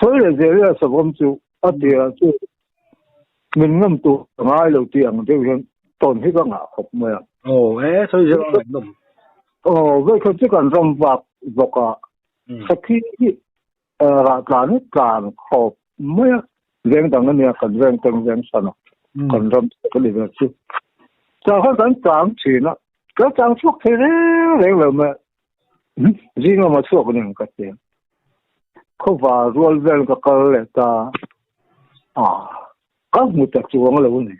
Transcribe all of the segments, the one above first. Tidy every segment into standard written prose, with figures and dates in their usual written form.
Sawi leh zel ila savawm chu a tirah chu min ngam tur ka ngai lo tih ang deuh hian tawn hi ka ngah khawp mai a. Aw e, sawi zel a ngaihnawm. Aw, vawikhat chu kan ram vak bawk a, sakhi hi rah tlan hi tlan khawp mai a, veng dang a nia kan veng teng veng hran a, kan ram ka ni ve chu. Chau khan kan chang thin a, ka chang chhuak thei reng reng lo mai a. Zing lama chhuak a ni ang ka ti. Khawva rual vel ka kal leh ta a, ka hmu ta chuang lo a ni.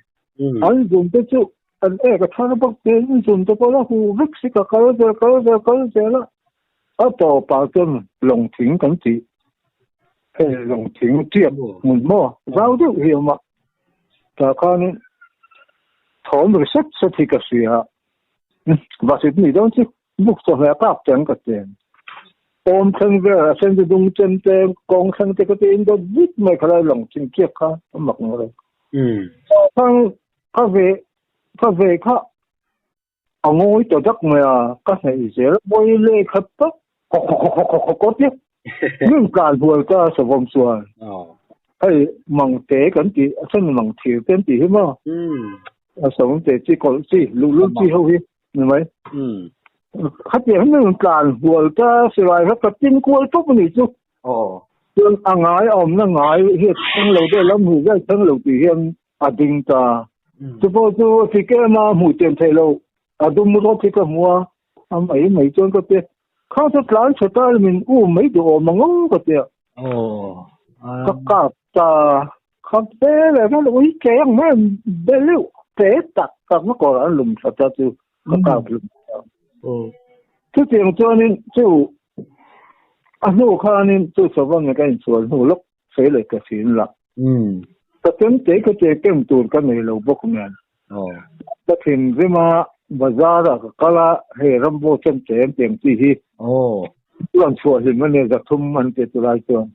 An zum te chu an ek a thar bawk te, an zum te pawh la huh vek si ka kal zel kal zel kal zel a. A tawpah chuan lawng thing kan tih, hei lawng thing tiak hmun maw zau deuh hi a awm a, tah khanin thawm ri sep sep hi ka hria a, Vasit ni dawn chu buk chawhmeh a kak teng ka ti. Awm thleng vel a sen chu dung chem te kawng thleng te ka ti in dawt vut mai khalai lang ching chiak kha a mak ngawt a. Thang ka ve ka ve kha a ngawi ta dak mai a ka hnaih zel mawi leh khat tak khawk khawk khawk khawk khawk khawk tia min tlan hual ta savawm chuan hei mang te kan tih a then mang thir te an tih hi maw a savawm te chi kawlh chi luhlul chi ho hi ni mai khatiang hi min tlan hual ta silai kha ka tin kual tawp a nih chu chuan a ngai a awmna ngai hi a thleng lo deuh lam hmuh vel thleng lo tih hian a ding ta chu pawh chu a ti kem a hmuh chian theih loh a dum rawt hi ka hmu a A mai mai chuan ka ti a, Khang chu tlan chhe ta min um mai duh awm ang aw ka ti a. Ka kap ta khap ve leh vel ui ke ang mai an be leuh te tak tak na kawr an lum tha ta chu ka kap lum ta. Chutiang chuanin chu a hnu khanin chu sawva nge ka insual hnu lawk sawi leh ka hrin la. Ka chem te ka che kem tur ka nei lo bawk nen. Ka thinrim a, bazar ah ka kal a, hei rambo chem te an tih ang chi hi. Chuan chhuah hlim a nia 300 an ti chulai chuan.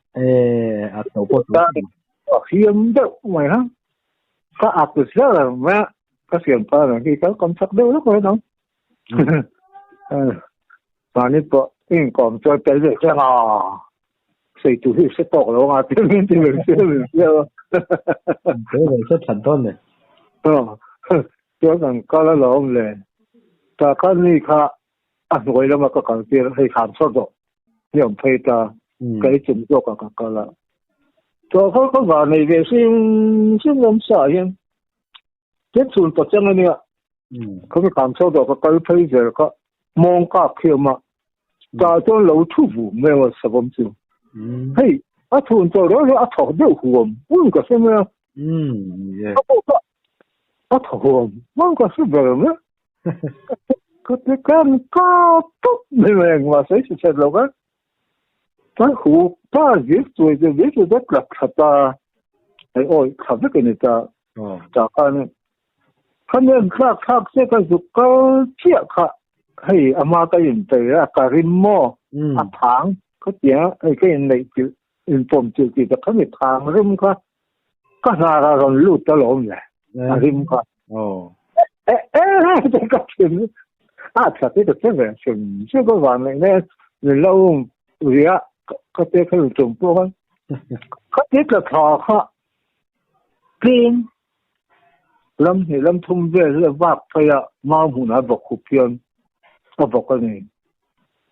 A hiam deuh mai ha. Ka ak zel mai a, ka siam ta reng hi ka kawm chak deuh lawk mai nang. Mahni pawh i inkawm chuan tel ve chiang a. Sei tu hi hre tawk lo anga tia min ti ve sia ve sia a. Te ve se that dawn le. Chuan kan kal alawm le. Ta kha ni kha a hnuai lama ka kal tir hei kham sawt rawh. Ni awm phei ta ka i chum zawk a ka kal a. Chuan kha ka va nei ve hrim hrim awm sa hian Tin chhun pa chang ania khami kham chho dawh ka kal phei zel kha mawng kak khi awm a ta chuan lo thu vu mai ang savawm chu hei a thun chaw reng reng a thaw deuh huam un ka hre mai a a pawh kha a thaw huam huam ka hre ber mai ka ti kan ka tawp mai mai ang mahse i hre lo kha ta hu ta zir chuai chu zir chu ta tlak thla ta hei awi thla vek a ni ta Ta khan kha nen thlak thlak che ka zuk kal chiah kha hei a hma ka in peih a ka rim maw a thang ka ti a hei ka in neih chilh in pawm chilh tih tak kha mi thang rim kha ka hnar a rawn lut ta lawm le a rim kha e e ka thin a tha te ka che ve hrim chu ka van leh ne min lo um ria ka te kha tum pawh khan kha ti tla thla kha Tlem lam hnih lam thum vel hi a vak phei a, mau hmunah a bawk khup hian a bawk a ni.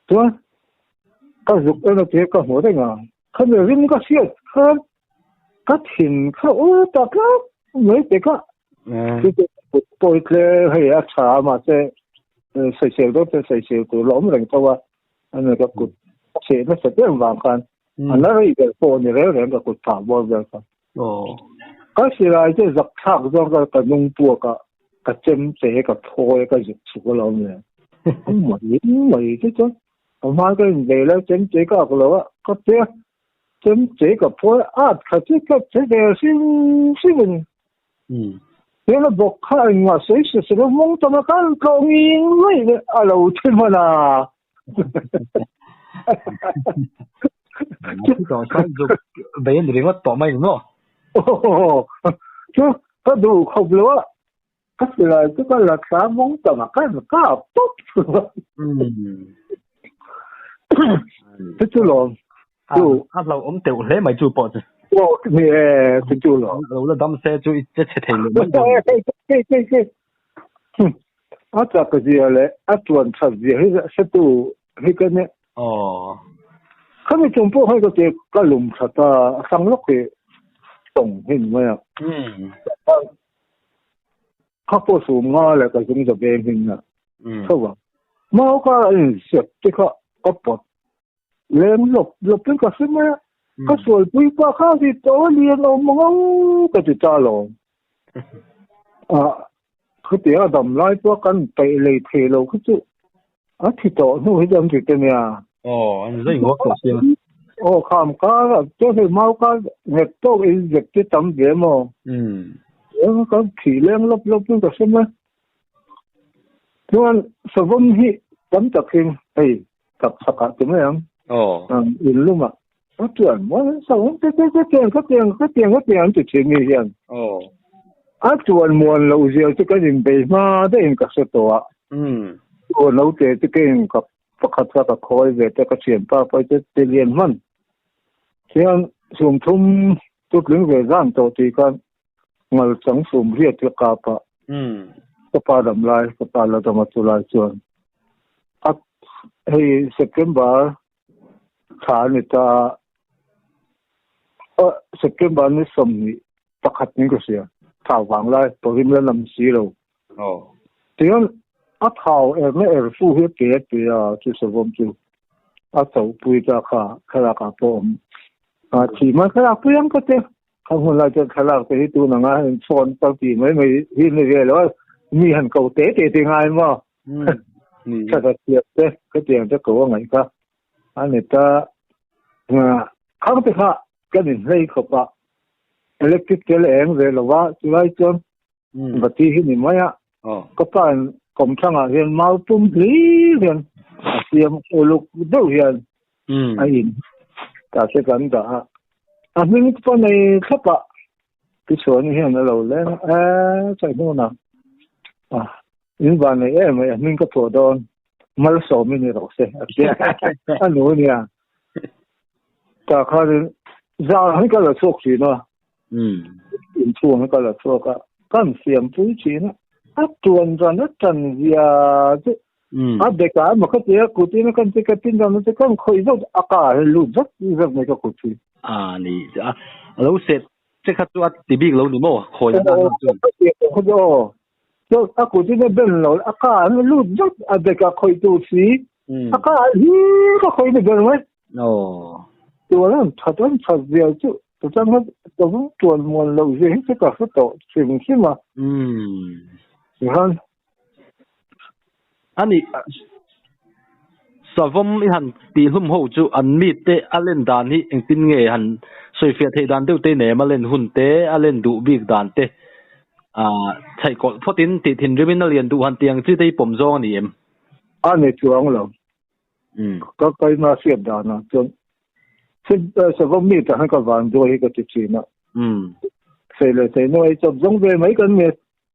Chuan ka zuk en a tia ka hmu reng a, khami rim ka hriat khan ka thin kha u ta tlat mai te kha. Chu chu kut pawi tlem hei a tha a mahse sawisel dawn chuan sawisel tur la awm reng tho a, ani ka kut a cheh nasa em vang khan a la rei ber pawh a ni reng reng ka kut phah bawr vel kha. Ka silai chu zak thlak zawng ka ka nung puak a, ka chem che ka thawi a ka zuk chhuk alawm le. Mai mai chu chuan a hma ka inbei lai chem che ka ak lo a, ka pe a, chem che ka phawi a, at kha chu ka che ve hrim hrim a ni. Hela bawk kha engmah sawi se se lo mawng tam a kal tlawh nging mai a lo thi hman a. Bei an ringawt tawh mai maw? Chu ka duh khawp lo a, ka silai chu ka la thla mawng tam a kal kap tawp. Chu chu lawm. Chu A hlauh awm teuh hle mai chu pawh chu. Aw ni e chu chu lo. Lo la dam se chu i che chhe thei leh mai dawn. Hei hei hei. A chak zia leh a tuan that zia hi hretu hi ka nia. Aw. Khami chung pawh hei ka ti ka lum that a, a hrang lawk hi tawng hi ni mai a. Kha pawh sum nga leh ka zung za veng hin a. Tho a. Mau kar a inzep te kha ka pawt Leng lawp lawp in ka hre mai a, ka sualpui pa kha hi to lian awm ngo ka ti ta lo. Ah, khatiang a dam lai pawh kan peih lei thei lo kha chu a thi tawh hnu hi chu an ti te nia. Aw, an zai nguak tawh sia. Aw, kham kar a chuan hei mau kar nghet tawk in zep te tam ve maw. Kan thih leng lawp lawp in ka hre mai. Chuan savawm hi tam takin hei tak chhakah ti mai ang. Aw. In lumah a chuan maw savawm te te te tiang ka tiang ka tiang ka tiang an ti thin mi hian. Aw. A chuan muan loh zia chu kan inbei hma daihin ka hre tawh a. Chuan lo te chu keiin ka pakhat kha ka khawi ve te ka thianpa pawh chu ti lian hman. Chuan sumthum chu tling ve zan tawh tih khan ngal chang sum riat ka kap a. Ka pa dam lai, ka pa la dam a chu lai chuan a hei September thla a ni ta a, September ni sawmhnih pakhat niin ka hria, thau vang lai pawhin la lam si lo. Tichuan a thau erna erfu hi a pe a pe a, chu savawm chu a chauhpui ta kha thlalak ah pawh a awm. A thi mai thlalak pui ang ka ti. Kha hmun lai chuan thlalak te hi tun anga chhawn pal tih mai mai hi ni ve lo a, mi han ko te te te ngai maw? Thla thiam te ka tiang te ko a ngaih kha a ni ta. Khang te kha kan inhlei khawp a, electric tel a eng ve lo va, chulai chuan Vati hi ni mai a, ka pa in kawmthlang ah hian mau pum hlir hian a siam uluk deuh hian a in ta se kan dah a, a hming pa nei thlap a tichuan hian a lo leng a, e chai hnunah a in van nei em mai a hming ka phuah dawn malsawm i ni rawh se a tia a nu nia tah khanin zan hi ka la chhuak thin a. Inchhung hi ka la chhuak a, kan siampui thin a, a tuan ran a tan zia chu a bekah emaw ka ti a, kut in a kan ti ka tin ran a ti kan khawih zawk a ka hi lut zak zak mai ka kut hi. A ni a, a lo set che kha chu a ti bik lo ni maw khawi na nan chuan. Aw, chuan a kut in a ben lo a ka an lut zak a bekah khawih tur si, a ka hi ka khawih ni ber mai. Aw. Tuan an that an that zia chu chutang kha ka vung tuan muan loh zia hi chu ka hre tawh hrim hrim a. Tihian. Ani savawm i han tih hlum ho chu an mi te a len dan hi engtin nge han sawifiah theih dan deuh te nem a len hun te a len duh bik dan te ah chhaihkawlh phawtin tih thinrimin a lian duh han tih ang chi te hi pawm zawng a ni em? A ni chuang lo. Ka kaina hriat danah chuan savawm mi tah hian ka van duai hi ka ti thin a. Sei leh sei nuai chawp zawng ve mai kan ni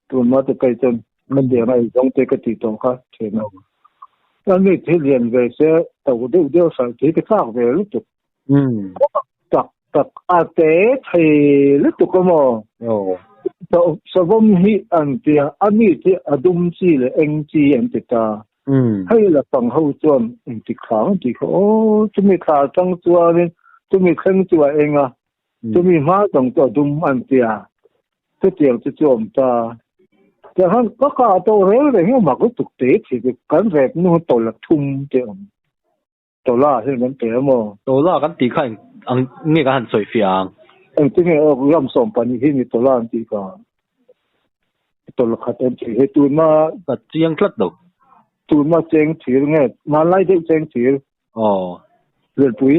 tun ma te phei chuan ka tiang a ei zawng te ka ti tawh kha thin a. Chuan mi thil lian ve se to deuh deuh hraih te hi ka chak ve lutuk. Tak tak a te thei lutuk a maw? Savawm hi an tia a mi chu a dum chi leh eng chi an ti ta. Hei la pang ho chuan engtik thla ang tih kha aw chumi thla atang chuanin chumi thleng chu a eng a chumi hma zawng chu a dum an tia chutiang chu chu awm ta tiang ka kah tawh reng reng hi a mak lutuk te chi chu kan rep nu tawlh a thum te awm tawlh hian kan pe a maw. Tawlh kan tih kha eng ang nge kan han sawi fiah ang. Engtin nge aw ram sawm pahnih hi ni tawlh an tih kha. Tawlh khat an tih hi tuna. Ka chiang tlat lo. Tuna cheng thir nge hmanlai deuh cheng thir. Aw. Lianpui.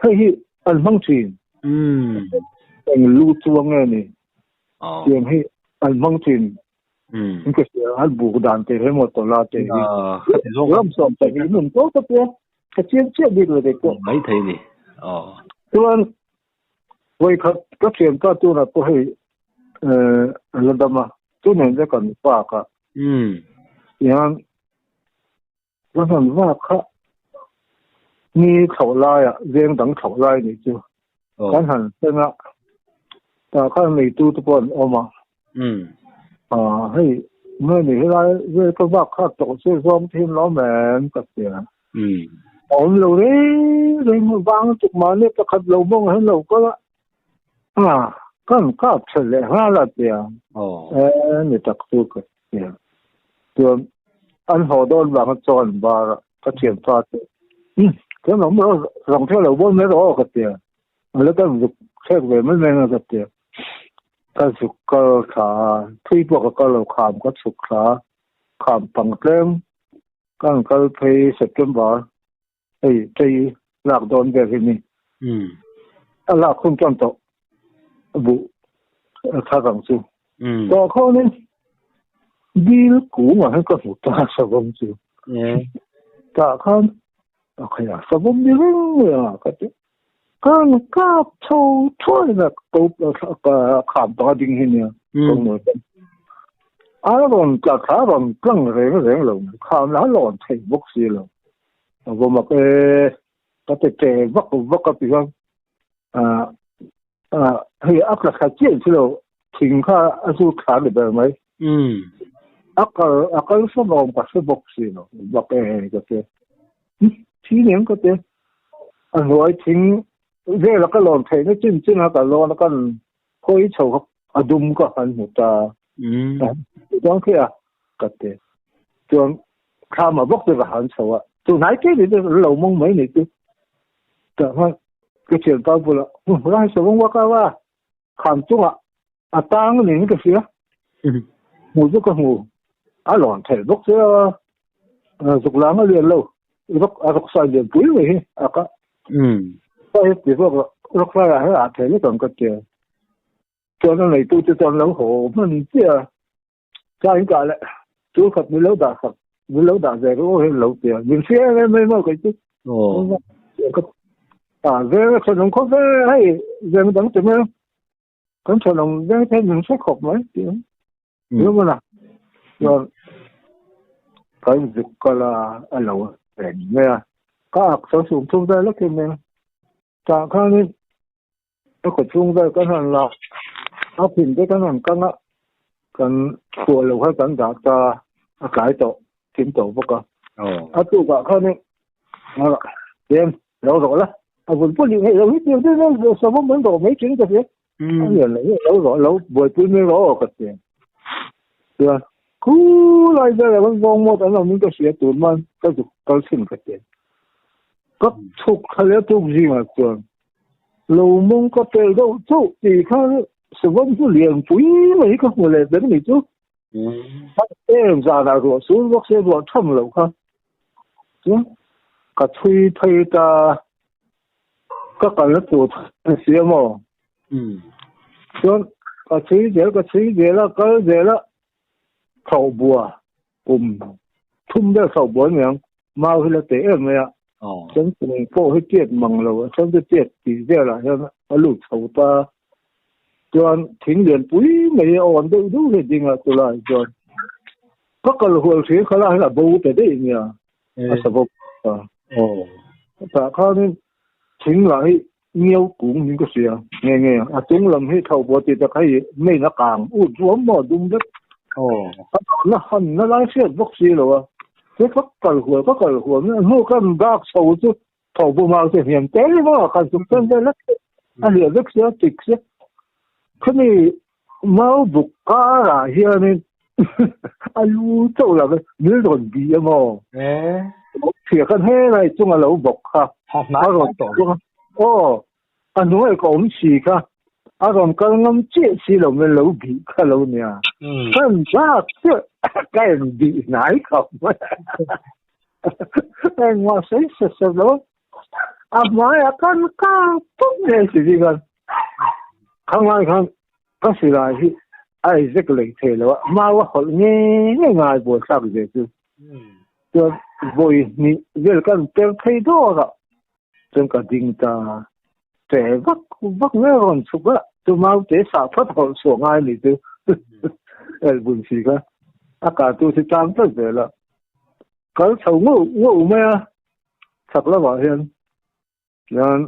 Hei hi an hmang thin. Eng lu chuang nge ni. Tiang hi an hmang thin. In ka hria an buk dan te he maw tawlh te hi. Ram sawm pahnih nun tawk tawk te ka chiang chiah bik lo te pawh. Mai thei ni. Aw. Chuan vawi khat ka thian ta tunah pawh hei la dam a chu nen te kan park a. Tihian ka han vak kha Ni tho lai a veng dang tho lai ni chu. Kan han thleng a, tah khan neitu te pawh an awm a. Hei nge ni helai vel ka vak kha tawh chu zawng thin lo awm em ka ti a. A awm lo reng reng vang tuk mahni pakhat lo mawng hian lo kal a. Kan kap tha leh nghal a ti a. E ni tak chu ka ti a. Chuan an haw dawn vang a chaw an bar a ka thianpa chu chuan awm rawh rang thei lo bawn mai rawh aw ka ti a. A la kan zuk thlek ve mai mai a ka ti a. Ka zuk kal thla a, thui pawh ka kal lo kham ka chhuk thla a, kham pang tlem kan kal phei September hei tei lak dawn vel hi ni. A lak hun tan tawh buh a thar ang chu. Tawh khawnin dil kungah hian ka hmu ta savawm chu. Tah khan a khaih a savawm ni reng mai a ka ti. Kan kap chho thuai na ko kham panga ding hi nia ko noi ten. A rawn tla thla rawn tlang reng reng lo kham la lawn thei bawk si lo. A va mak e ka ti te vak vak a ti khan hei a tla thla chiah si lo thing kha a zu thla ni ber mai. A kal a kal sawn awm ka hre bawk si lo vak e ka ti. Thi nen ka ti. A hnuai thing vela ka lawn theihna chin chin a ka lawn a kan hawi chho kha a dum ka han hmu ta. Chuan khi a ka ti. Chuan thlam a bawk chu ka han chho a. Chu hnai ke ni chu lo mawng mai ni chu. Ka ka thianpa bulah rai savawng wa ka wa kham chungah a tang niin ka hria. Hmu chu ka hmu. A lawn theih bawk che a, zuk lang a lian lo. Rawk a rawk sai lian pui mai hi a ka. Ka hi ti zawk rawk sai ah hian a thei lek ang ka tia. Chuan a neitu te chuan lo haw hman chiah a. Cha in kah leh chu khat min lo dah sak min lo dah ve rawh hian lo tia. Min hria em em mai maw kei chu. A veng a thenawm khawp ve hei veng dang te mai. Kan thenawm veng te min hre khawp mai tih ang. Ilo mana chuan kan zuk kal a a lo reng mai a. Ka ak so sum thum vel lek in mai. Tah khanin a khaw chhung vel kan han la a phin te kan han kang a kan chhuah lo kha kan dah ta a tlai tawh thim tawh bawk a. A tukah khanin em lo rawh la a vun pawh lih lo hi tiang te savawm an rawh mai thin ka hria a lian lo lo rawh lo buaipui mai rawh aw ka ti chuan khu lai vel a kan vawng mawt an awm in ka hria tun man ka zuk kal thin ka ti ka chhuk thla leh tuk zingah chuan lo mawng ka pel deuh chauh tih kha savawm chu lian pui mai ka hmu leh ber ni chu em zanah ruah sur bawk se ruah tham lo kha chuan ka chhui phei ta ka kalna tur a si a maw chuan ka chhui zel ka chhui zel a kal zel a thlauh bua kum thum vel thlauh bua aniang mau hi la teh em mai a chuan kum pawh hi tiat mang lo a chuan chu tiat tih velah hian a lut chho ta chuan thing lian pui mai hi a awn deuh deuh hi a ding a chulaiah chuan ka kal hual hri kha lah hian a bo ta daih nia a sa bawk a tah khanin thing lah hi ngiau kung niin ka hria nge nge a chung lam hi tho pawh ti tak hei main a kang ut ruam maw dum vek a na han na lai hriat bawk si lo a che ka kal hual ka kal hual a hnu kan dak chho chu tho bum ang chu hniam tel maw kan chuk tel vel a a hliah vek sia tik sia khami mau buk karah hianin a lu chauh lo min rawn bih a maw thia khan helai chunga lo bawk kha a rawn tawh aw a hnuai ka awm si kha a rawn kal ngam chiah si lo min lo bih kha lo nia kan zat chiah ka en bih hnai khawp mai engmah sawi se se lo a hmaiah khan ka pawp ngei si bik a khanglai khan ka silai hi a exact lei thei lo a mau a hawlh nge nge ngai buaithlak ve chu chuan vawi hnih vel kan per thei dawr a chuan ka ding ta che vak vak nge rawn chhuk a chu mau te sah phawt hawlh chhuah ngai ni chu elbun si kha a kah tu chu tlang tlat zel a kal chho ngauh ngauh mai a chhak lamah hian. Chuan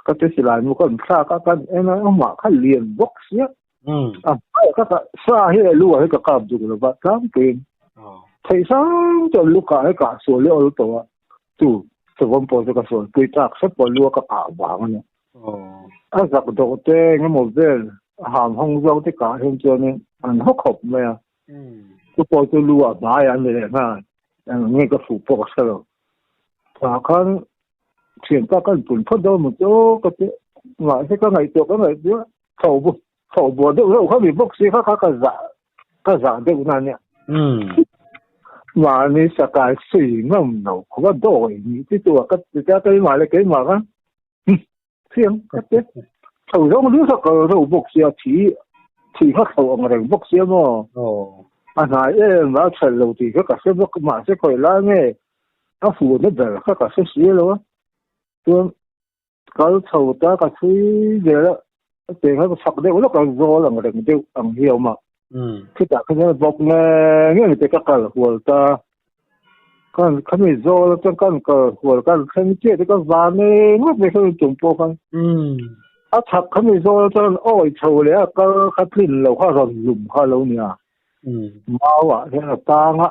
ka ti silai mu kan thlak a kan en a amah kha lian bawk sia. A hmaiah kha ka sa hi a lu ah hi ka kap duk lo va tlangpuiin theih sang chuan lu kah hi kah sual hi a awl tawh a chu savawm pawh chu ka sual pui tak hrep pawh lu a ka kah vang a ni. A zak dawh te eng emaw vel a ham hawng zawng te kah hian chuanin an haw khawp mai a. Chu pawh chu lu ah hmaiah a ni leh nghal eng nge ka fuh pawh ka hre lo. Tah khan thianpa kan pun phawt dawn maw chu ka ti mahse ka ngaihtuah ka ngaihtuah tho bu tho bua deuh deuh kha mi bawk si kha kha ka zah ka zah deuh na nia mahni sakai sui ngam lo khawpa dawi ni ti tua ka ti ta keimah leh keimah kha Thiang ka ti. Tho zawng lu kha kal reuh bawk sia, thi thi kha tho ang reng bawk sia maw? A hnai em a chhel lo tih kha ka hre bawk, mahse khawi lai nge a fuhna ber kha ka hre si lo a. Chuan kal chho ta ka chhui zel a, cheng kha ka chak deuh lawk a, zawl ang reng deuh ang hi a awm a. Chutah kha chuan bawk nge nge te ka kal hual ta. Kan khami zawl atang kan kal hual kan thleng chiah te ka van eng ngawt mai khami tum pawh khan. A chhak khami zawl atang awi chho leh a kal kha tlin lo kha rawn lum kha lo nia. Mau ah hian a tang a,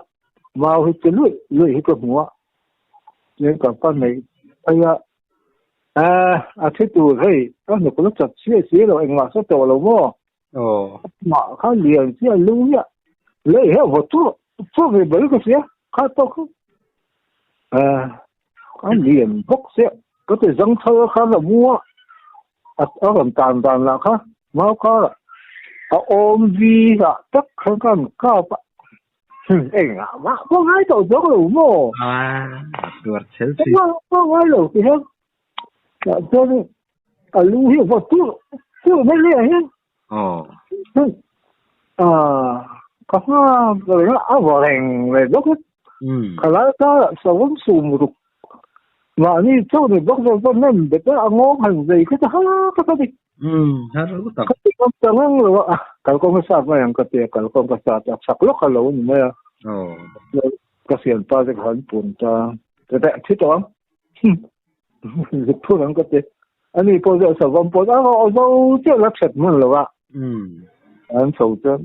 mau hi che luih luih hi ka hmu a. Chuan ka pa neih phei a, a thi tur hei ka hnuk la chat chiah si lo engmah hre tawh lo maw. Mah kha lian chiah lu hi a lei hi a vaw tur tur ve ber ka hria kha tawk kha a lian bawk sia ka ti zang thar khan a mu a a rawn tan dan lah kha mau karah a awm vi ah tak khan ka han kap a engah mah pawh ngai tawh zawk lo maw engah pawh ngai lo ti hian tah chuan a lu hi a vaw tur tur mai le ah hian ka hma ka reng a a vaw reng mai bawk a ka lai karah savawm sum ruk mahni chauh ni bawk zawk chuan nem bet a a ngawng han zei kha chu har tak a ni ka ti ngam ta ngang lo a kalkawng ka sat mai ang ka ti a kalkawng ka sat a chak lawk a lo ni mai a ka sianpa te ka han pun ta thi tawh ang. Zuk thur ang ka ti. Ani pawh chu a savawm pawh a a zo chiah la that hman lo a. An chho chuan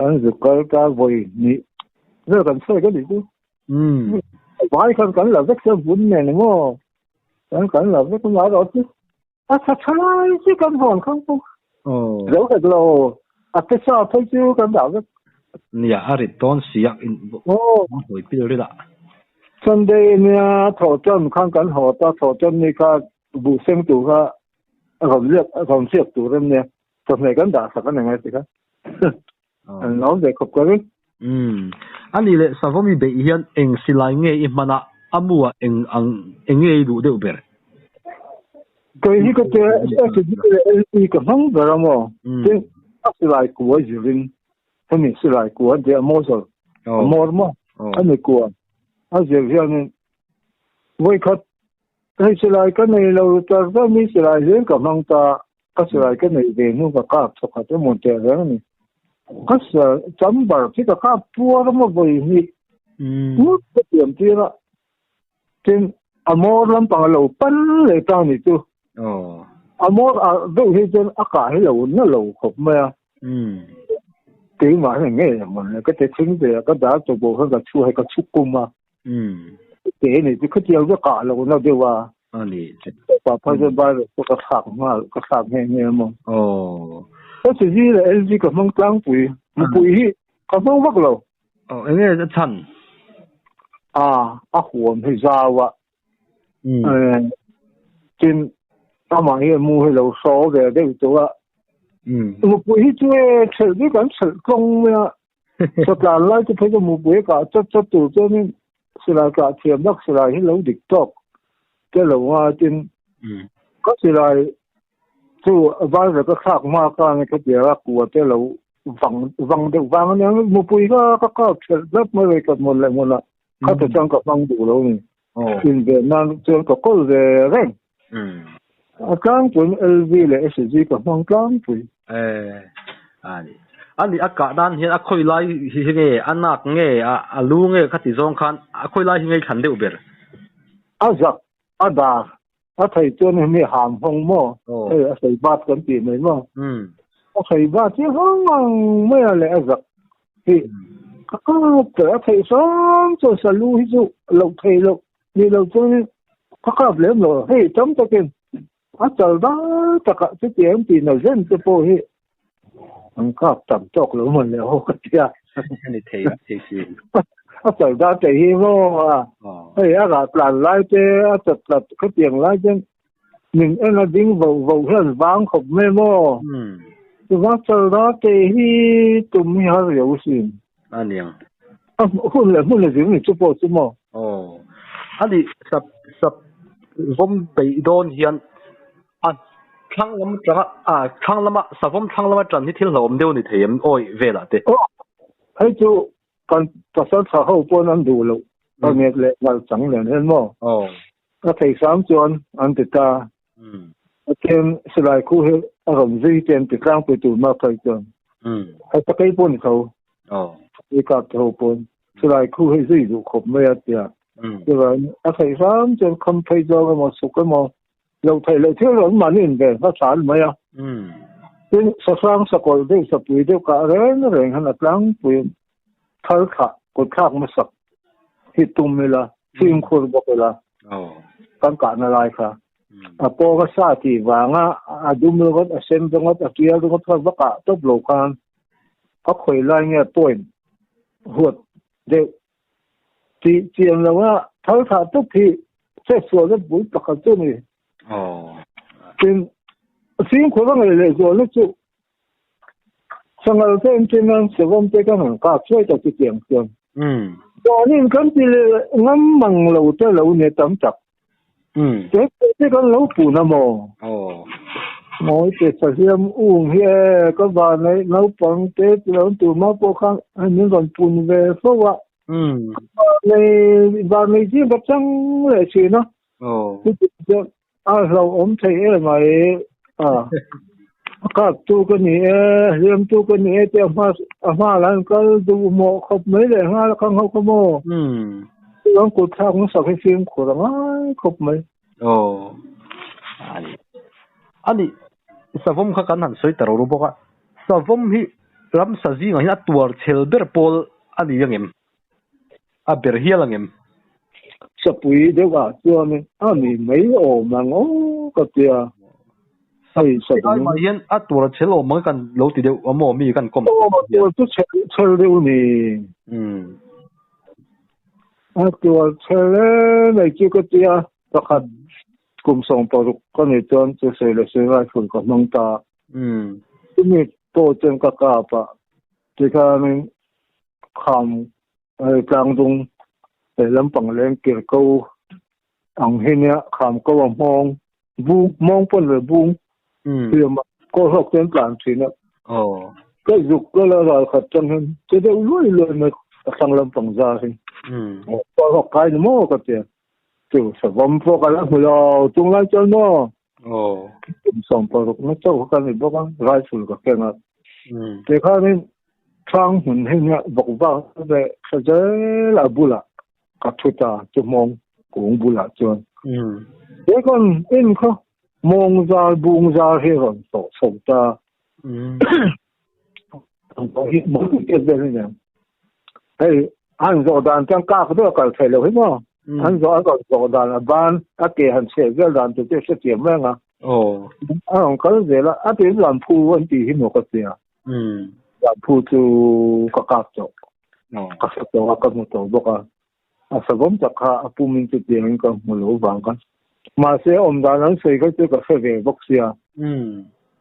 an zuk kal ta vawi hnih vel kan sawi ka nih chu. Vai khan kan la vek sia vun nen emaw kan kan la vek mai rawh chu. A tha tha lai chu kan hawn khang pawh. Zo hek lo a te sa phei chu kan dah vek. Nia a rit dawn si a in hawi pil rit a. Sunday nia thawh tan khan kan haw ta thawh tan ni kha buh seng tur kha rawn liak rawn hriak tur em nia chawhmeh kan dah sak a ni ngai ti kha an lo ve khawp ka ring. Umm a nih leh Savawmi beih hian eng silai nge i hman a, a mu ah eng ang eng nge i duh deuh ber? Kei hi ka tia SB leh LP ka hmang ber a maw? Tin a silai kua zirin hemi silai kua an tia muzzle a mawr maw a ni kua a zir hianin vawikhat hei silai ka nei lo tar tar mi silai hlir ka hmang ta Ka silai ka nei ve hnu ka kap thawkhat emaw teh reng a ni. Ka chamber khi ka kap puar emaw vawi hnih ngawt ka tiam tir a. Tin, a mawr lampang a lo pan leh ta ni chu. A mawr ah deuh hi chuan a kah hi lo na lo khawp mai a. Keimah hian ngei emaw le ka ti thing ve a, ka dar chawpawh khan ka chhu hei ka chhuk kum a. Ke ni chu khatiang chu kah lo na deuh a. Ani. Pa phai chuan Bible pawh ka thlak nghal ka thlak nghe nghe a maw. Aw. Ka CV leh LG ka hmang tlangpui. Mipui hi ka hmang vak lo. Aw enge a chhan? A a huam hi zau a. Tin amah hi mu hi lo hraw ve deuh tawh a. Mipui hi chu e thelh bik an thelh tlawng mai a. Sawtlan lai te phei chu mupui kah chat chat tur chuanin silai kah thiam bak silai hi lo dik tawk te lo nga tin ka silai chu vai ka thlak hma khan khatiang a kua te lo vang vang deuh vang ania mupui kha ka kap thelh hlap mai vei ka hmun leh hmunah khata chuan ka hmang duh lo ni inve nan chuan ka kawl ve reng a tlangpuiin LV leh SG ka hmang tlangpui. Ani ani a kah dan hian a khawi lai hi nge a nak nge a lu nge khati zawng khan a khawi lai hi nge i thlan deuh ber? A zak. A dar a thei chuan hemi ham hawng maw hei a sei bat kan tih mai maw a sei bat hi hawng ang mai a leh a zak hi ka kap ber a theih hram chuan salu hi chu loh thei loh ni lo chuan ka kap lem lo hei tam takin a chal dar takah chutiang tih na zen te pawh hi an kap tam tawk lo mawn le aw ka tia ani thei thei si a chal dar te hi maw a hei a rah tlan lai te a chat tlat khatiang lai ten min en a ding vo vo hian vang khawp mai maw chuva chal dar te hi tum hi har riau sin aniang a hun leh hmun a zir ni chu pawh chu maw aw ani sap sap vawm beih dawn hian A thlang lam atanga a thlang lama savawm thlang lama tan hi thil hlauhawm deuh a ni thei em awi velah te. Aw hei chu kan pasal tha ho pawn an duh loh a nget leh ngal chang nen hian maw. Aw. A thei hram chuan an ti ta. A then silai khu hi a rawn zui te an ti tlangpui tur mak phei chuan. Hei sakei pawh ni tho. Aw. I kap te ho pawn silai khu hi zui duh khawp mai a tia. Chuan a thei hram chuan kham phei zawng emaw suk emaw Lo theih loh thil rawn mahni inven hmasa an mai a. Tin, sahrang sakawlh deuh sapui deuh kah reng reng hian a tlangpui thal thlah kut thlak hmasak hi tum ila, fimkhur bawk ila, kan kahna lai kha. A pawng a sa tih vanga a dum ringawt, a sen ringawt, a tial ringawt kha va kah tawp lo khan a khawi lai nge point huat deuh Tih chian lo a thal thah tuk hi chetsualna bul pakhat chu a ni. Tin, fimkhur a ngaih leh zualna chu Sangal te entir nan Savawm te kan han kap chuai tak chu tiang chuan. Mahniin kan ti leh ngam mang lo te lo ni tam tak. Te te kan lo pun a maw? Mawi te sahliam um hi e ka van nei naupang te ti lo tur ma pawh khan min rawn pun ve fo a. Nei van nei zing ka chang leh thin a. A hlauhawm thei em mai a. A kap tu ka ni e, hliam tu ka ni e te a hma a hma lan kal duh mawh khawp mai leh nghal a khang ho kha maw. Chuan kut thlak hmasak hi fimkhur a ngai khawp mai. Aw. Ani. Ani savawm kha kan han sawi ta ro ro bawk a. Savawm hi ramsa zingah hian a tuar chhel ber pawl a ni angem? A ber hial angem? Sapui deuhah chuan a ni mai awm ang aw ka tia. Hei sapui ai mah hian a tuar chhel awm ang kan lo ti deuh a maw mi kan kawm. Aw tuar chu chhel deuh ni. A tuar chhel em mai chu ka tia pakhat kum 16 ka ni chuan chu sawi leh sawi rifle ka hmang ta. Chumi pawh chuan ka kap a tikhanin kham hei tlangdung lehlam pang leng kir ko ang hi nia kham ko a hmawng bung hmawng pawn ve bung hliam a kaw hlawk chuan tlan thin a ka zuk ka la ral khat tang hian che deuh luai luai mai a thlang lampang zar hi kaw hlawk kai ni maw ka tia chu savawm pawh ka la hmu lo chung lai chuan maw 16 na chauh ka ni bawk a rifle ka keng a tikhanin thlang hmun hi nia vawk vak ve hre zel a bulah ka thu ta chu hmawng kung bulah chuan tikhan in kha mawng zar bung zar hi rawn tawh chho ta hei an zawh dan chuan kak deuh a kal thei lo hi maw an zawh a rawn zawh dan a ban a ke han chheh vel dan te chu hrethiam reng a a rawn kal zel a a tin lam phu an tih hi maw ka tia lam phu chu ka kap tawh ka hre tawh a ka hmu tawh bawk a a savawm tak kha a pumin chu tiangin ka hmu lo vang kha mahse awm dan an sawi kha chu ka hre ve bawk sia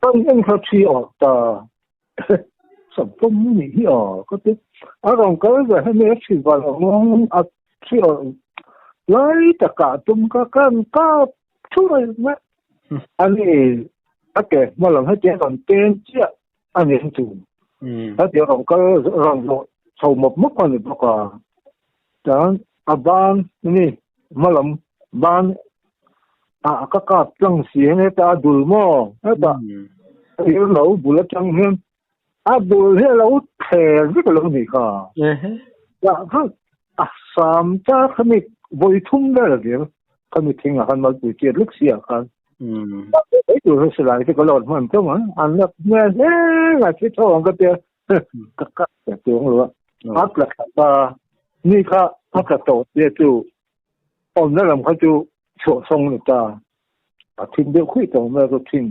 kan en kha thi awh ta savawm ni hi aw ka ti a rawn kal ve hemi a thi val awm a thi awh lai takah tum ka kan kap thuai mai ani a ke hma lam hetiang rawn pen chiah a ni chu hetiang rawn kal rawn zawh chho mawp mawp a ni bawk a chuan a ban ni hma lam ban a ka kap tlang si hian heta a dul maw heta thir lo bul atang hian a dul hi a lo thler vek a lo nih kha a sam ta kha mi vawi thum vel a vir. Khami thing ah khan malpui tiat lek si ah khan. Ei tur hi silai te ka lawt hman tawm ang. An la hmel hle ngai thi tho ang ka tia. Ka kap ta chuang lo a. A tla thla ta. Ni kha a tla tawh tia chu awmna lam kha chu chhuah sawng ni ta. A thim deuh khuih tawh mai a chu thing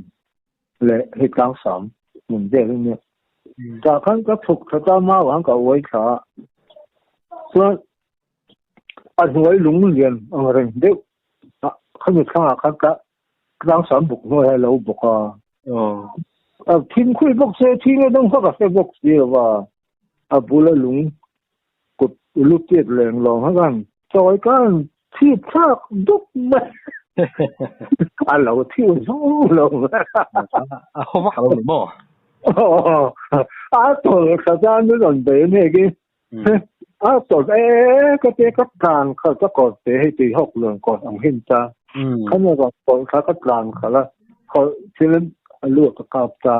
leh hei tlang sam hmun vel a nia. Tah khan ka chhuk thla ta mau ang ka uai thla a. Chuan a hnuai lung lian ang reng deuh a khami thlangah khan ka tlang sam buk hnuai a lo bawk a. A thim khuih bawk se thing a dang kha ka hre bawk si lo va. A bula lung kut lu tiat leng lawng kha khan chawi khan chhip thlak dup mai a lo thiu zung lo mai. A haw vak lo ni maw? A tawlh thla tan min rawn bei a nek i a tawlh e ka tia ka tlan khalh ka kawr te hei tui hawk luan kawr ang hin ta. Khami rawn tawlh kha ka tlan khalh a, khawlh thil a luak ka kap ta.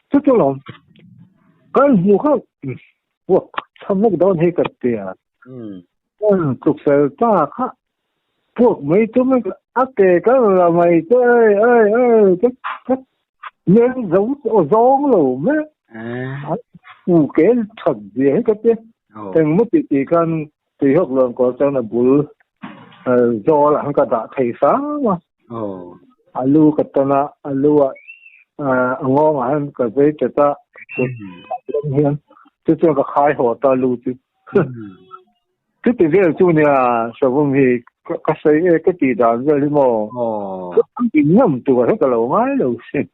Chu chu lawm kan hmu kha Vuak chhamuk dawn hi ka tia. Kan tluk fel ta kha puak mai chu mai a ke ka la mai chu ei ei ei ka ka men zo o zawng lo me. U ke that zia hi ka tia. Eng maw ti ti khan tui hawk luan kawr chuan a bul zawl ah khan ka dah thei hram a. A lu ka tan a, a lu ah a ngawng ah hian ka vei chat a, kut hian chu chuan ka khai haw ta lu chu. Chuti vel chu nia Savawm hi ka sawi e ka tih dan vel hi maw. An ti ngam tur hi ka lo ngai lo sin.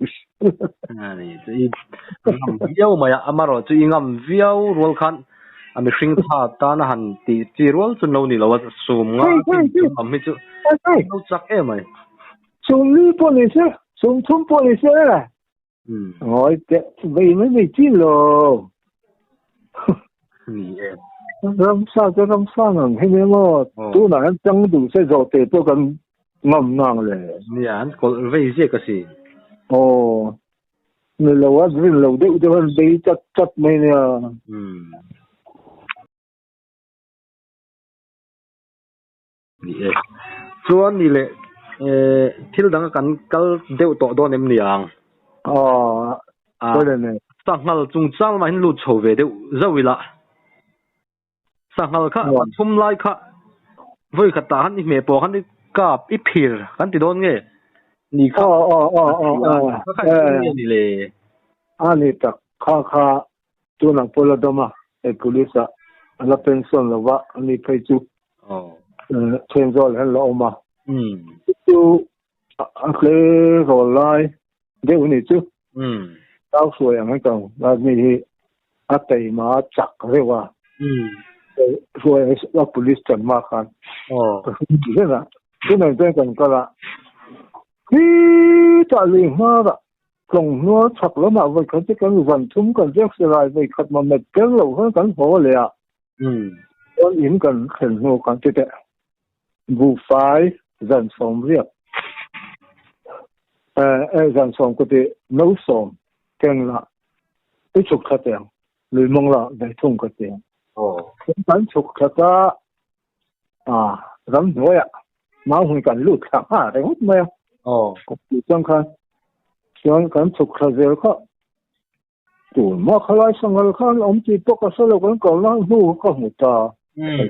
Ani chu i ngam viau mai a, amarawh chu i ngam viau rual khan a mihring tha tan a han tih chi rual chu no ni lo a, sum nga tin chung lam hi chu no chak em mai. Sum li pawh ni se, sum thum pawh ni se. Ngawi teh vei mai mai chin lo. Ni e. Ramsa chu ramsa ngang hi nia maw. Tunah hian chang duh se zawh te pawh kan ngam ngang le. Nia, an kawlh vei ziak a si. Aw. Ni lo a rin lo deuh deuh an bei chat chat mai nia. Ni e. Chuan ni leh thil danga kan kal deuh tawh dawn em ni ang? Aw, pawi le nei. Sanghal chungchang lamah hian lut chho ve deuh zauh ila. Sanghal kha pathum lai kha vawi khat tah khan i hmeh pawh khan i kap i phir kan ti dawn nge? Ni kha. Aw aw aw aw aw. Kha kha engtin nge ni le? A ni tak kha kha tunah pawh la dam a, he police ah a la pension lo va a ni phei chu Thenzawl hian la awm a. Chu a tle rawl lai deuh a ni chu. Tau hruai ang ka mi hi a teima a chak reuh a. Hruai a police chan ma khan. Tunah chuan kan kal a, khitah lui hmarah tlawng hnuar chhak lamah vawi khat chu kan van thum kan ziak silai vawi khat ma met tel lo khan kan haw leh a. Chuan in kan thlen hnu khan chuteh buhfai zan sawm riak zan sawm ka ti no sawm keng la i chhuk thla teng lui mawng la ve thung ka ti. Kan chhuk thla ta a ramhnuaiah mau hmun kan lut thla nghal ringawt mai a. Chuan khan chuan kan chhuk thla zel kha Tun mah khalai sanghal khan awm tih pawh ka hre lo kan kalna hnu ka hmu ta.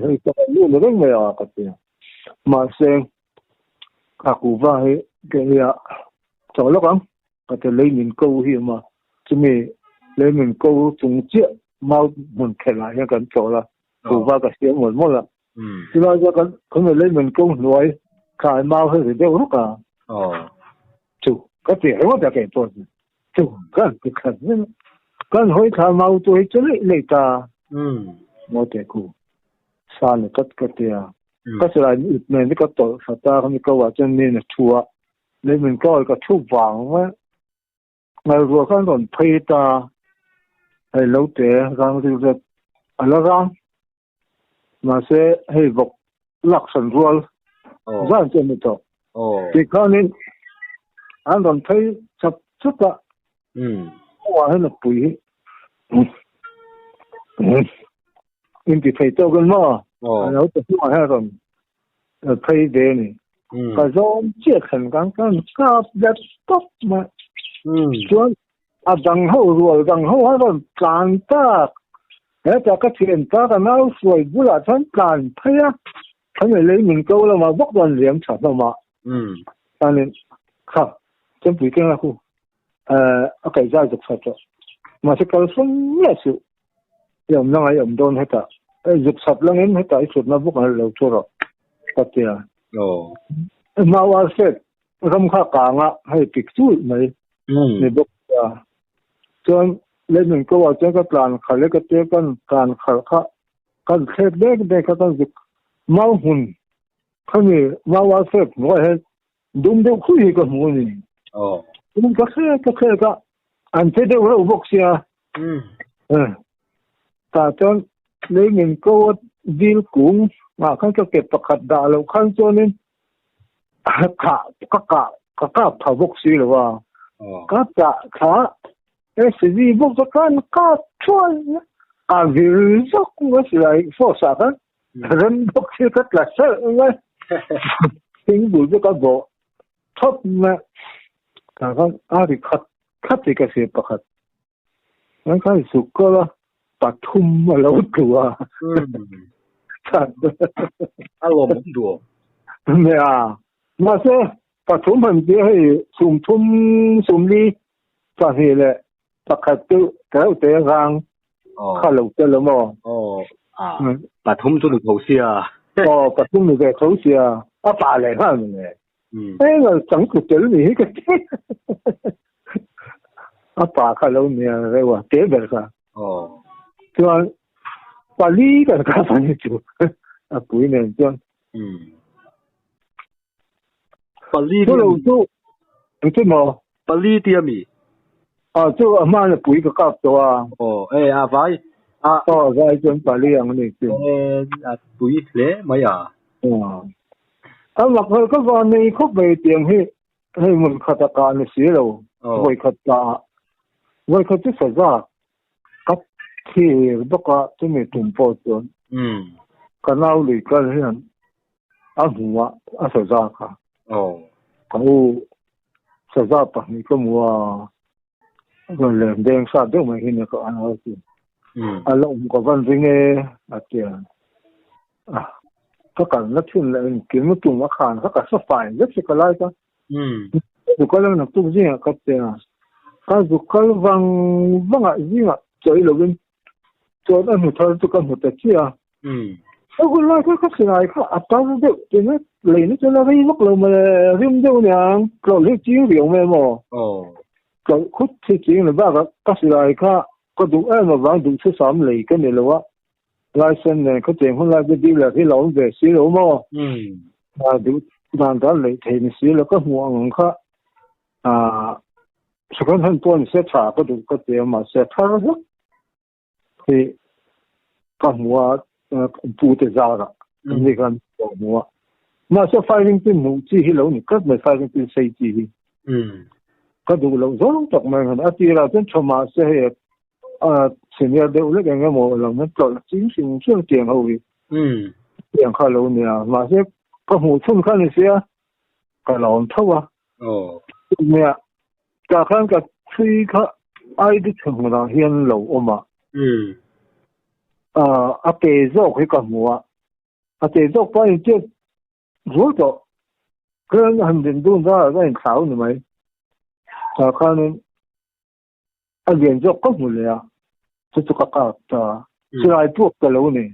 Hei ka lu ni reng mai a ka ti. Mahse ka kuva hi ke hi a chaw lawk ang ka ti lei min ko hi awm a. Chumi lei min ko chung chiah mau hmun khelh ah hian kan chawl a. Kuva ka siam mawlh mawlh a. Chulai chuan kan khawmei lei min ko hnuai thlai mau hi ri deuh ruk a. Chu ka ti ringawt a kei pawh chu. Chu kan ti khat zel. Kan hawi thla mau chu hei chu leih leih ta. Maw te ku. Sa le tat ka ti a. Ka silai ip nen hi ka tawlh hrat a, khami ko ah chuan min a thu a. Lei min ko ka thu vang mai. Ngaihruah khan rawn phei ta. Hei lo te rang ri zet a la rang. Mahse hei vawk laksan rual zan chu a ni tawh. Tikhanin an rawn phei chap chap a, kawngah hian a pui hi inti thei tawk in maw a lo ta hnungah hian a rawn phei ve a ni. Ka zawm chiah thlen kan kan kap dat tawp mai. Chuan a dang ho rual dang ho a rawn tlan tak. Hetah ka thian ta ka nau hruai bulah chuan tlan phei a, khami lei min ko lamah bawk chuan liam tha hlawm a. Chuanin kha chempui keng a khu a kaih zai zuk chhat tawh. Mahse kal sawn miah suh. I awmna ngai awm dawn hetah. Zuk chhat langin hetah i thutna bawk an lo thu rawh ka ti a. Mau Alfred ram kha kanga hei pik chulh mai ni bawk a. Chuan leimin ko ah chuan ka tlan khalh e ka tia kan tlan khalh kha kan thlek dek dek kha kan zuk mau hmun khami mau Alfred hnuaiah hian dum deuh khui hi ka hmu a ni. Chuan ka thlek ka thlek a an che deuh reuh bawk sia. Tah chuan leimin ko a dil kung ah khan ka ke pakhat dah loh khan chuanin ka ka kah ka kap tha bawk si lo a. Ka tah thla SCV bawk chu khan kap thuai a vir zawk mai silai force ah khan rem bawk si ka tla salh mai. Thing bul chu ka bawh thawp mai. Tah khan a ri khat khat hi ka hria pakhat. An khan zuk kal a, pathum a lo tlu a. A lawm awm duh. Nia, mahse pathum han tia hei sumthum sumli pahnih leh pakhat chu tereuh te rang kha lo tel awm aw. Aw, pathum chu ni tho sia. Aw, pathum ni ve tho sia, a pa leh nghal ni le. Eng chang tlu tel ni hi ka ti. A pa kha lo nia reuh a, te ber kha. Chuan pali kan kap a ni chu a pui nen chuan. Pali chu lo chu engtin maw? Pali tia mi? A chu a hmana pui ka kap tawh a. Aw e a vai a. Aw vai chuan pali ang a ni chu. E a pui hle mai a. A mak hmel ka van nei khawp mai tiang hi hei hmun khat a kah ni si lo vawi khat kah ah vawi khat chu saza ka thlir bawk a chumi tum pawh chuan ka nau lui kal hian a hmu a a saza kha ka u saza pahnih ka hmu a rawn lem deng sa deuh mai hi nia ka an ho chu a la awm ka van ring e a ti a ka kal na thin leh engkim tum a khan kha ka hre fai vek si ka lai ka zu kal ang naktuk zingah ka ti a ka zu kal vang vangah zingah chawi lovin chuan a hnu thar chu ka hmu ta chiah a. A hun lai kha ka silai kha a tar deuh ti na lei na chuan a rei vak lo mawle rim deuh aniang tlawlh hi ching riau mai maw tlawlh khut hi ching lo bakah ka silai kha ka duh em avang duh thusam lei ka ni lo a license nen kha cheng hun lai chu dealer hi la awm ve si lo maw duh dan dan lei thei ni si lo ka hmuh ang kha second hand pawh ni se tha ka duh ka ti a mahse thar hlak hi ka hmu a pu te zara kan ni khan ka hmu a mahse firing pin hmuh chi hi lo ni tlat mai firing pin sei chi hi ka duh loh zawng tak mai han a tirah chuan tha mahse hei a senior deuh lek eng emaw lo hian tlawlh ching hrim hrim tiang ho hi tiang kha lo nia mahse ka hmuh chhun kha ni sia ka la awm tho a nia tah khan ka chhui kha ID chhe hmunah hian lo awm a a ke zawk hi ka hmu a a ke zawk pawh a intiat zual tawh khan han din dun zar a inthlau ni mai tah khanin a lian zawk ka hmu leh a chu chu ka kap ta silai puak ta lo ni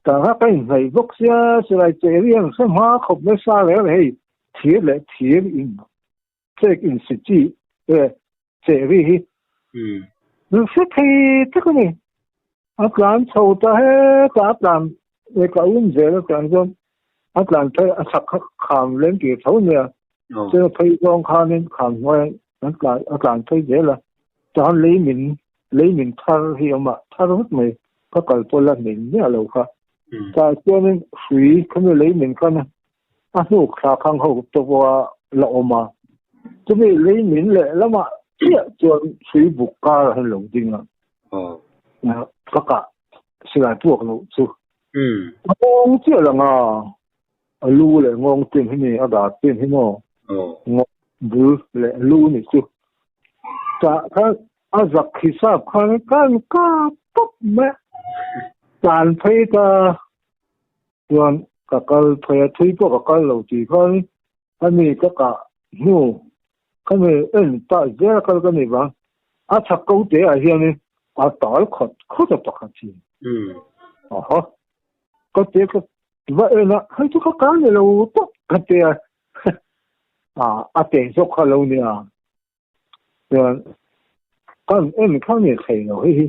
tah kha ka inhnaih bawk sia silai che riang hre hma khawp mai sa reng reng hei thir leh thir in chek in si chi che ri hi min hre thei tak a ni a tlan chho ta hetah a tlan ka um zel a tlan chuan a tlan phei a chak kha kham leng tir tho nia chuan a phei zawng khanin kham hnuai an tlan a tlan phei zel a chuan lei min lei min thar hi a awm a thar vek mai ka kal pawh la hmel miah lo kha tah chuanin hrui khami lei min khan a hnuk thla khang ho te pawh a la awm a chumi lei min leh lamah chiah chuan hrui buk kar a lo ding a ka kah silai puak loh chu a kawng chiah lang a. A lu leh ngawng chin hi ni, a dar chin hi maw? Ngawng bul leh lu ni chu. Tah khan a zak hisap khan kan kap pawp mai a. Tlan phei ta chuan ka kal phei a, thui pawh ka kal lo tih khan ani ka kah hnu khami en pah zel a kal ka nih vang a chhak ko te ah hianin a tal khawt khawt a pakhat hi. Aha. Ka te ka va en a, hei chu ka kal ni lo tawp ka ti a, a te zawk kha lo nia. Chuan kan en kha ni thei lo hei hi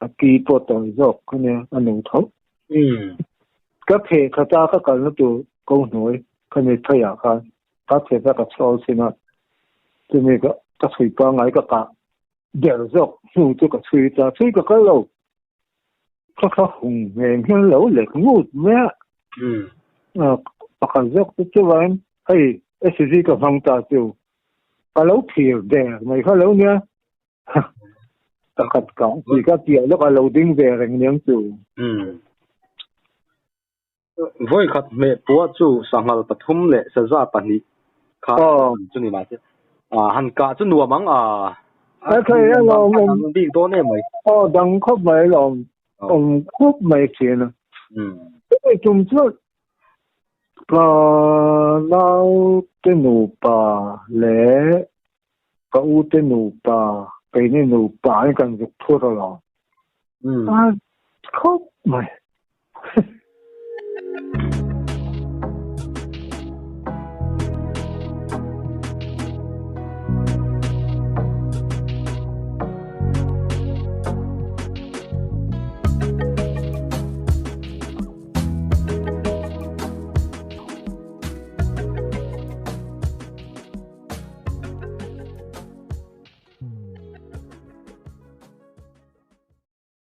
a ki pawh tawi zawk kha nia a nu tho. Ka phe khat a ka kalna tur ko hnuai kha ni pheiah khan ka phe kha ka chhawl thin a, chumi ka chhui pangngai ka kah der zawk hnu chu ka chhui ta, chhui ka kal lo. Ka kha hung hmel hian lo lek ngut mai a. Pakhat zawk chu chuan hei SUV ka hmang ta chu ka lo phir der mai kha lo nia. Pakhat ka ti ka piah lawk a lo ding ve reng niang chu. Vawi khat hmeh puah chu sanghal pathum leh saza pahnih kha chu ni mahse han kah chu nuam ang a. A thei a lawm awm bik dawn em mai. Aw dang khawp mai lawm awm khawp mai thin a. Chumi tum chuan ka naute nupa leh ka ute nupa keini nupa in kan zuk phur alawm. A khawp mai.